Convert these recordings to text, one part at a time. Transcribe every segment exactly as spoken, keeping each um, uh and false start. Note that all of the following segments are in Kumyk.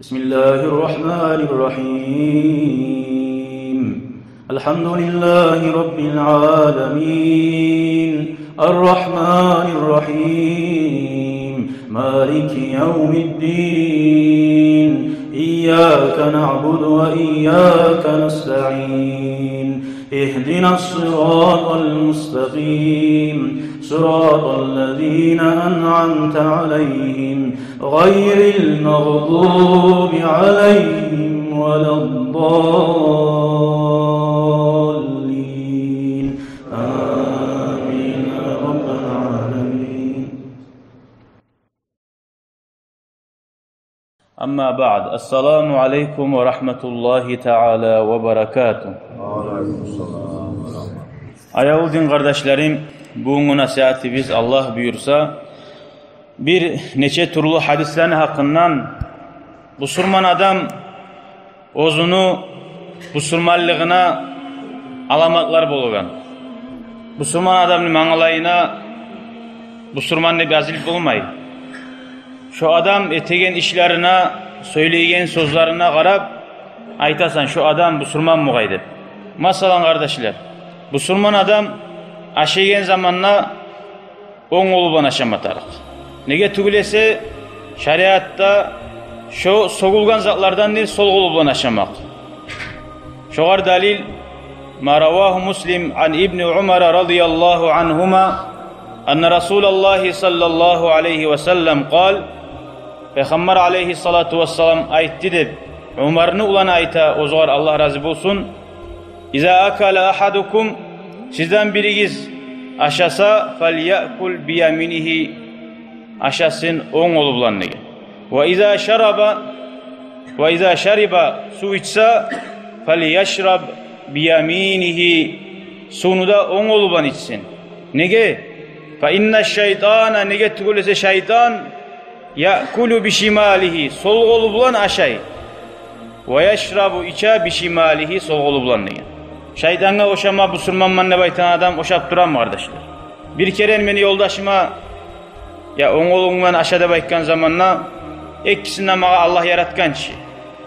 بسم الله الرحمن الرحيم. الحمد لله رب العالمين. الرحمن الرحيم. مالك يوم الدين. إياك نعبد وإياك نستعين. اهدنا الصراط المستقيم، صراط الذين أنعمت عليهم، غير المغضوب عليهم ولا الضالين. آمين يا رب العالمين. أما بعد، السلام عليكم ورحمة الله تعالى وبركاته. Аявлу дин къардашларым, бугюнгю насигьатыбыз, Аллагь буюрса, бир нече тюрлю гьадислени гьакъындан, бусурман адам оьзюню бусурманлыгъына аламатлар болагъан. Бусурман адамны мангалайына бусурман деп язылып болмай. Шо адам этеген ишлерине, сёйлейген сёзлерине къарап айтасан, шо адам бусурман бугъай деп. Масала, къардашлар, бусурман адам ашайгъан заманда онг къолу булан ашама тарыкъ. Неге тюгюл эсе, шариатда шо сёгюлген затлардандыр сол къолу булан ашамакъ. Шогъар далил: ما رواه مسلم عن ابن عمر رضي الله عنهما أن رسول الله صلى الله عليه وسلم قال, Пайхаммар алайгьиссалату вассалам айтды деп, Умарны уланы айта, оьзюгер Аллагь рази болсун: إذا أكل أحدكم, сизден биригиз ашаса, فليأكل بيمينه, ашасын онг къолу булан деген. وإذا شرب, وإذا شرب, сув ичсе, فليشرب بيمينه, сувну да онг къолу булан ичсин. Неге? فإن الشيطان, неге тюгюл эсе шайтан, يأكل بشماله, сол къолу булан ашай. ويشرب, иче, بشماله, сол къолу булан деген. Шайтангъа ошама бусурманман деп айтагъан адам ошап турамы, къардашлар? Бир керен мени ёлдашыма, я, онг къолунг булан аша деп айтгъан заманда, экисин де магъа Аллагь яратгъан чы,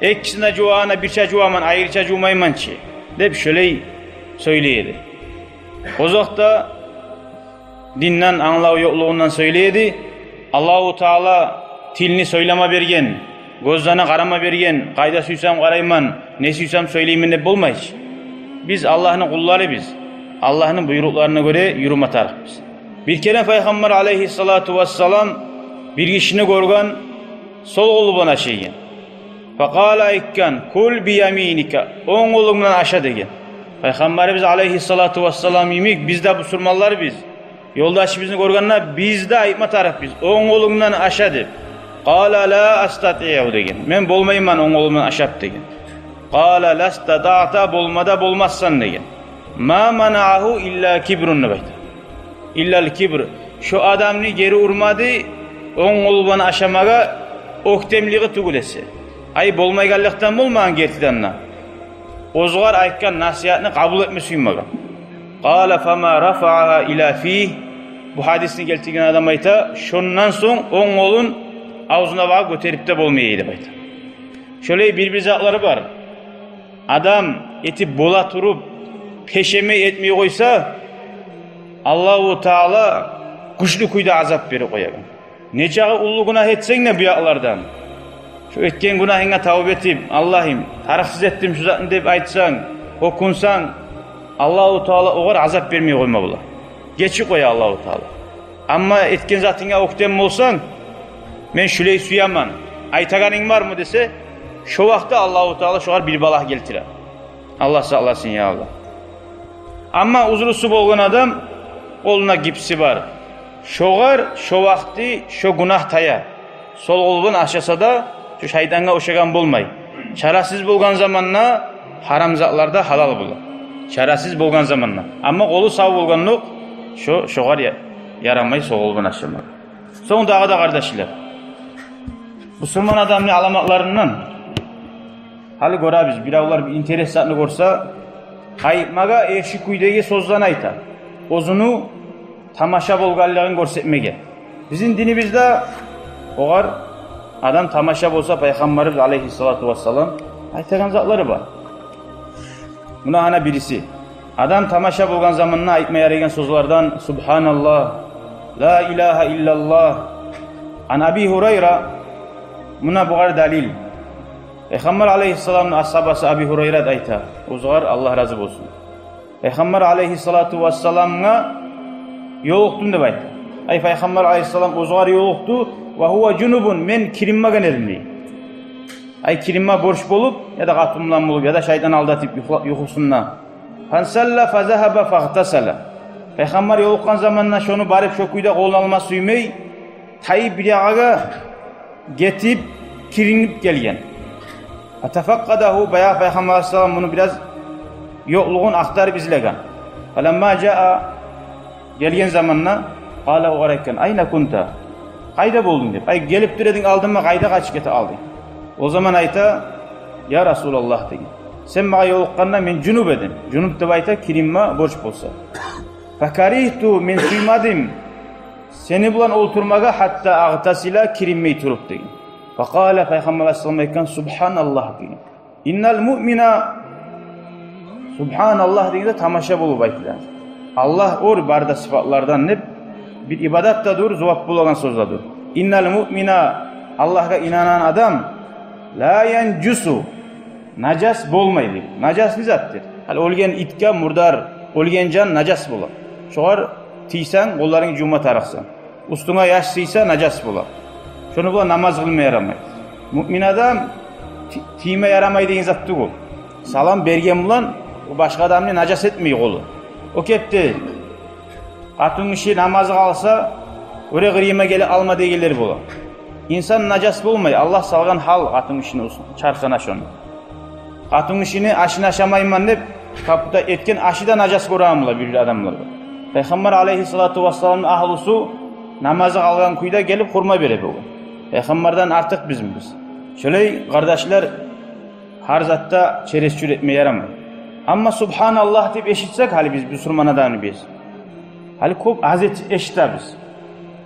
экисин де жувагъанда бирче жуваман, айрыча жувмайман чы деп шолай сёйлей эди. Озокъда, динден англаву ёкълугъундан сёйлей эди. Аллагьу Таала тилни сёйлеме берген, гёзлени къарама берген, къайда сюйсем къарайман, не сюйсем сёйлеймен деп болмай чы. Биз Аллагьны къуллары биз. Аллагьны буйрукъларына гёре юрюме тарыкъбыз. Бир керен Пайхаммар алайгьиссалату вассалам бир гишини гёрген, сол къолу булан ашайгъан. فقال, айтгъан: كل بيمينك, онг къолунг булан аша деген. Пайхаммарыбыз алайгьиссалату вассалам йимик биз де бусурманлар биз. Ёлдашыбызны гёргенде, биз де айтма тарыкъбыз: онг къолунг булан аша деп. قال: لا أستطيع, деген. Мен болмайман онг къолум булан ашап деген. قال: لا استطعت, болма да болмассан деген. ما منعه إلا الكبر, деп айта. إلا الكبر. Шо адамны гери урмады онг къолу булан ашамагъа оьктемлиги тюгюл эсе. Ай, болмайгъанлыкъдан болмагъан гертиден де. Оьзюгер айтгъан насигьатны къабул этме сюймеген. قال: فما رفعها إلى فيه. Бу гьадисни гелтирген адам айта, шондан сонг онг къолун авзуна багъып гётерип де болмай эди деп айта. Шолай бир-бир затлар бар. Адам этип бола туруп, пешемей этмей къойса, Аллагьу Таала гючлю кюйде азап берип къоягъан. Нечакъы уллу гюнагь этсенг де бу якълардан, шо этген гюнагьынга тавба этип, Аллагьым, тарыкъсыз этдим шу затны деп айтсанг, оькюнсенг, Аллагьу Таала огъар азап бермей къойма бола. Гечип къоя Аллагьу Таала. Амма этген затынга оьктем болсанг, мен шулай сюемен, айтагъанынг бармы десе, шо вакътиде Аллагьу Таала шогъар бир балагь гелтире. Аллагь сакъласын, я Аллагь. Амма узрусу болгъан адам, къолунда гипси бар, шогъар шо вакъти шо гюнагь тая. Сол къолу булан ашаса да, шо шайтангъа ошагъан болмай. Чарасыз болгъан заманда гьарам затлар да гьалал бола. Чарасыз болгъан заманда. Амма къолу сав болгъандокъ, шо, шогъар я-, ярамай сол къолу булан ашама. Сонг дагъы да, къардашлар, бусурман адамны аламатларындан, гьали гёребиз, биревлер бир интерес затны гёрсе, айтмагъа эрши кюйдеги сёзлени айта, оьзюню тамаша болгъанлыгъын гёрсетмеге. Бизин динибизде огъар Адам тамаша болса, Пайхаммарыбыз алайгьиссалату вассалам айтагъан затлары бар. Муна гьана бириси. Адам тамаша болгъан заманда айтма ярайгъан сёзлерден: «Субгьаналлагь, ла илагьа иллаллагь». Ан Аби Гьурайра, муна бугъар далил. Пайхаммар алайгьиссаламны асгьабасы Аби Гьурайра да айта, оьзюгер Аллагь рази болсун. Пайхаммар алайгьиссалату вассаламгъа ёлукъдум деп айта. Ай, Пайхаммар алайгьиссалам оьзюгер ёлукъду, ва гьува жунубун, мен киринмеген эдим дей. Ай, киринме борч болуп, яда къатын булан болуп, яда шайтан алдатып юхла-, юхусунда. Фансалла фазагьаба фагътасала. Пайхаммар ёлукъгъан заманда шону барып шо кюйде къолун алма сюймей, тайып бир ягъагъа гетип, киринип гелген. Фатафакъкъадагьу, баягъы Пайхаммар алайгьиссалам муну бираз ёкълугъун ахтарып излеген. Фаламма жаа, гелген заманда, къала, огъар айтгъан: «Айна кунта? Къайда болдунг?» — деп. «Ай, гелип тура эдинг алдыма, къайда къачып гете алдынг?» О заман айта: «Я Расулаллагь, — деген, — сен магъа ёлукъгъанда мен жунуп эдим». Жунуп деп айта киринме борч болса. «Факаригьту, мен сюймедим сени булан олтурмагъа, гьатта агътасила, киринмей туруп», — деген. Факъала, Пайхаммар алайгьиссалам айтгъан: «Субгьаналлагь», — деген. «Иннал муъмина, субгьаналлагь дегенде тамаша болуп айтыла. Аллагь оьр бары да сыпатлардан деп, бир ибадат да дюр, зувап болагъан сёз де дюр. Иннал муъмина, Аллагьгъа инанагъан адам, ла янжусу, нажас болмай», — дей. Нажас не затдыр? Гьали оьлген итге, мурдар, оьлген жан нажас бола. Шогъар тийсенг, къолларынг жувма тарыкъсан. Уьстюнге яш сыйса, нажас бола. Шону булан намаз къылма ярамай. Муъмин адам ти-, тийме ярамай деген зат тюгюл. Салам берген булан о башгъа адамны нажас этмей къолу. О кепде къатын гиши намазы къалса, оьре къырыйыма геле алма дегенлер бола. Инсан нажас болмай, Аллагь салгъан гьал къатын гишини уьст-, чархына шону. Къатын гишини ашын ашамайман деп, капута этген ашы да нажас гёреген бола бир-бир адамлар. Пайхаммар алайгьиссалату вассаламны агьлюсю намазы къалгъан кюйде гелип хурма бере болгъан. Пайхаммардан артыкъ бизми биз? Шолай, къардашлар, гьар затда чересчур этме ярамай. Амма «Субгьаналлагь» деп эшитсек, гьали биз бусурман адамны биз, гьали кёп аз эт-, эшитебиз.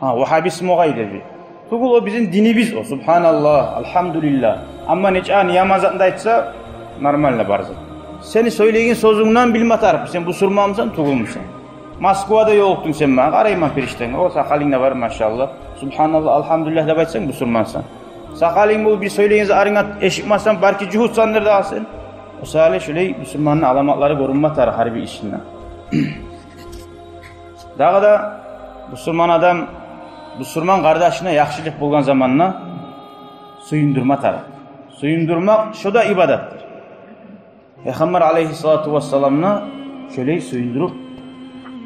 Гьа, вагьабизм огъай деп. Тюгюл, о бизин динибиз о, субгьаналлагь, альгьамдулиллагь. Амма нечакъы яман затны да айтса, нормально бар зат. Сени сёйлейген сёзюнгден билме тарыкъ, сен бусурманмысан, тюгюлмюсен. Москвада ёлукъдунг сен магъа, къарайман периштенге, о, сакъалынг да бар, машаллагь. Субгьаналлагь, альгьамдулиллагь деп айтсанг, бусурмансан. Сакъалынг болуп, бир сёйлеген затынг эшитмесенг, балки жугьутсандыр дагъы сен. О саялы шолай бусурманны аламатлары гёрюнме тарыкъ гьар бир ишинде. Дагъы да бусурман адам бусурман къардашына яхшылыкъ болгъан заманда сююндюрме тарыкъ. Сююндюрмек, шо да ибадатдыр. Пайхаммар алайгьиссалату вассаламны шолай сююндюрюп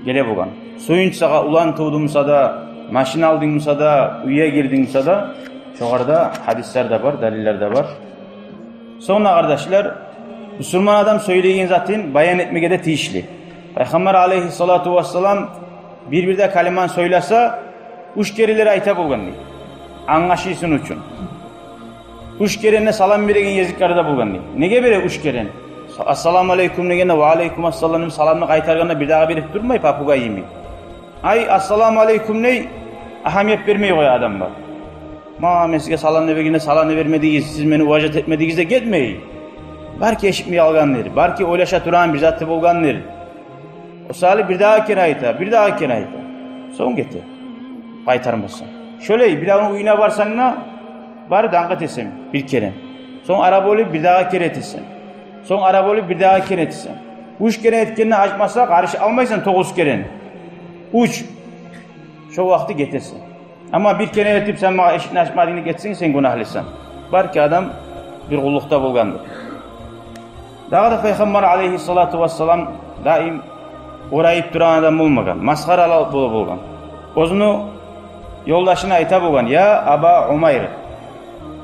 геле болгъан. Сююнч сагъа улан тувдумуса да, машин алдынгмыса да, уьйге гирдингмиса да, шогъар да гьадислер де бар, далиллер де бар. Сонг да, къардашлар, бусурман адам сёйлейген затын баян этмеге де тийишли. Пайхаммар алайгьиссалату вассалам бир-бирде калиманы сёйлесе, уьч керенлер айта болгъан дей, англашылсын учун. Уьч керен де салам береген ерлери де болгъан дей. Неге бере уьч керен? Ассаламу алейкум дегенде, ва алейкум ассалам деп саламны къайтаргъанда, бирдагъы берип турмай, попугай йимик. Ай, ассаламу алейкум дей, агьамият бермей къоя адамгъа. Ма, мен сизге саламны бергенде, саламны бермедигиз, сиз мени уважать этмедигиз деп гетмей. Балки эшитмей къалгъандыр, балки ойлаша турагъан бир заты болгъандыр. О саялы бирдагъы керен айта, бирдагъы керен айта. Сонг гете, къайтармаса. Шолай, бирдагъы уьюне барсанг да, барып дангъы этесен бир керен. Сонг ара болуп, бирдагъы керен этесен. Сонг ара болуп, бирдагъы керен этесен. Уьч керен этгенде ачмаса, къаршы алмайсан тогъуз керен. Уьч. Шо вакъти гетесен. Амма бир керен этип, сен магъа эшикни ачмадынг деп гетсенг, сен гюнагьлысан. Балки адам бир къуллукъда болгъандыр. Дагъы да Пайхаммар алайгьиссалату вассалам даим орайып турагъан адам болмагъан, масхаралы бола болгъан. Оьзюню ёлдашына айта болгъан: «Я Аба Умайр».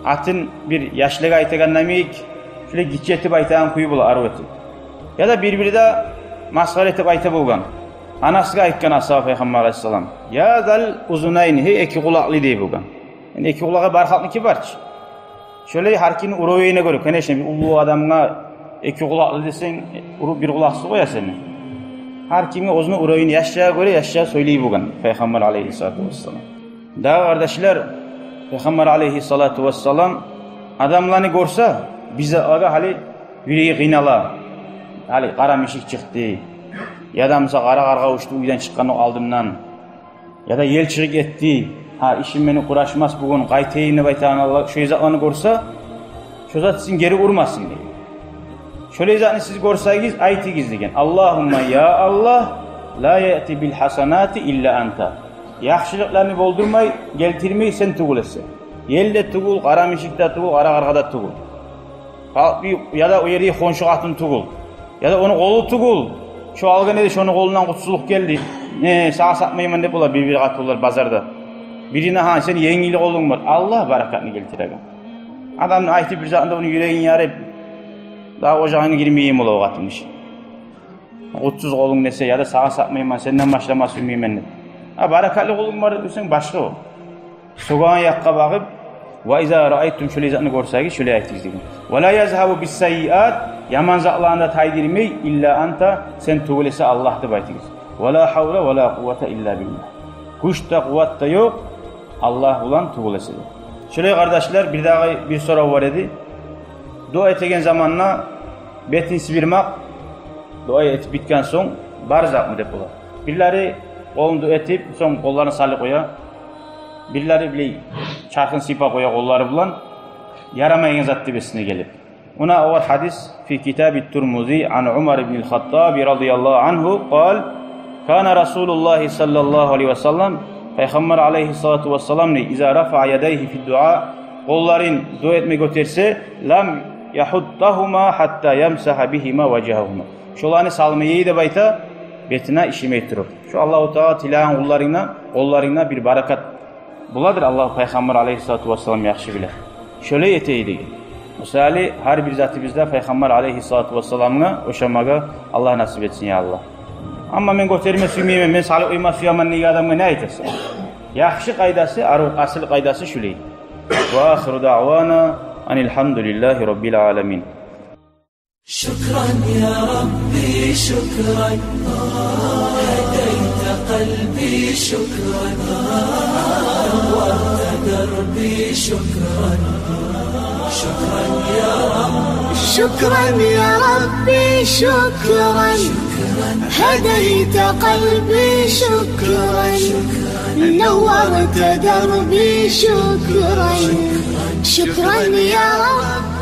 Атын бир яшлагъа айтагъанда йимик, шолай гиччи этип айтагъан кюю бола, арив этип. Яда бир-бирде масхара этип айта болгъан. Анасгъа айтгъан асгьаба Пайхаммар алайгьиссалам: «Я зал узунайн, гьей эки къулакълы», — дей болгъан. Энни эки къулагъы бар халкъныки бар чы. Шолай гьар кимни уровенине гёре, конечно, бир уллу адамгъа эки къулакълы десенг, уруп бир къулакъсыз къоя сени. Гьар кимге оьзюню уровени, яшгъа гёре, яшгъа сёйлей болгъан Пайхаммар алайгьиссалату вассалам. Дагъы, къардашлар, Пайхаммар алейгьиссалату вассалам адамланы гёрсе, бизде агъа гьали юреги къыйнала. Гьали къара мишик чыкъды, яда буса къара къаргъа учду уьйден чыкъгъан о алдымдан, яда ел чыгъып гетди. Гьа, ишим мени къурашмас бугюн, къайтайым деп айтагъан, Аллагь, шо затланы гёрсе, шо зат сизин гери урмасын дей. Шолай затны сиз гёрсегиз, айтыгъыз деген: «Аллагьумма, я Аллагь, ла яъти бил гьасанати илла анта». Яхшылыкъланы болдурмай, гелтирмей сен тюгюл эсе. Ел де тюгюл, къара мишик де тюгюл, къара къаргъа да тюгюл. Халкъ бир, яда о ердеги хоншу къатын тюгюл, яда ону къолу тюгюл. Шо алгъан эди, шону къолундан къутсузлукъ гелди. Э, сагъа сатмайман деп бола бир-бир къатынлар базарда. Бирине: «Гьа, сени енгил къолунг бар». Аллагь баракатны гелтиреген. Адамны айтып бир затны да, ону юрегин ярып, дагъы о ягъына гирмейин бола о къатын иши. Къутсуз къолунг десе, яда сагъа сатмайман, сенден башгъа сюймеймен деп. А баракатлы къолунг бар десенг, башгъа о. Согъагъан якъгъа багъып: «Ва иза раайтум», шолай затны гёрсегиз, шолай айтыгъыз деген. «Ва ла язгьабу бис сайиат», яман затланы да тайдырмай, «илла анта», сен тюгюл эсе, Аллагь деп айтыгъыз. «Ва ла гьавла ва ла къуввата илла биллагь». Гюч де, къуват да ёкъ, Аллагь булан тюгюл эсе деп. Шолай, къардашлар, бирдагъы бир сорав бар эди. Дуа этеген заманда бетин сибирмек, дуа этип битген сонг, бар затмы деп бола. Бирлери къолун дуа этип, сонг къолларын салып къоя. Бирлери билей чархын сыйпап къоя къоллары булан, ярамайгъан зат деп эсине гелип. Муна о бар гьадис: في كتاب الترمذي عن عمر بن الخطاب رضي الله عنه قال: كان رسول الله صلى الله عليه وسلم, Пайхаммар алейгьиссалату вассалам не, إذا رفع يديه في الدعاء, къолларын дуа этме гётерсе, لم يحطهما حتى يمسح بهما وجههما. Шоланы салмай эди деп айта, бетине ишимей туруп. Шо Аллагьу Таала тилеген къулларынга, къолларынга бир баракат боладыр Аллагь Пайхаммар алейгьиссалату вассалам яхшы биле. Шолай эте эди деген. Мисали, гьар бир затыбызда Пайхаммар алейгьиссалату вассаламгъа ошамагъа Аллагь насип этсин, я Аллагь. Амма мен гётерме сюймеймен, мен салып къойма сюемен деген адамгъа не айтасан? Яхшы къайдасы, арив, асил къайдасы шулай. وآخر دعوانا أن الحمد لله رب العالمين. شكرا يا ربي، شكرا. هديت قلبي، شكرا. نورت دربي، شكرا. شكرا يا رب. شكرا يا ربي، شكرا. هديت قلبي، شكرا. نورت دربي، شكرا. شكرا يا رب.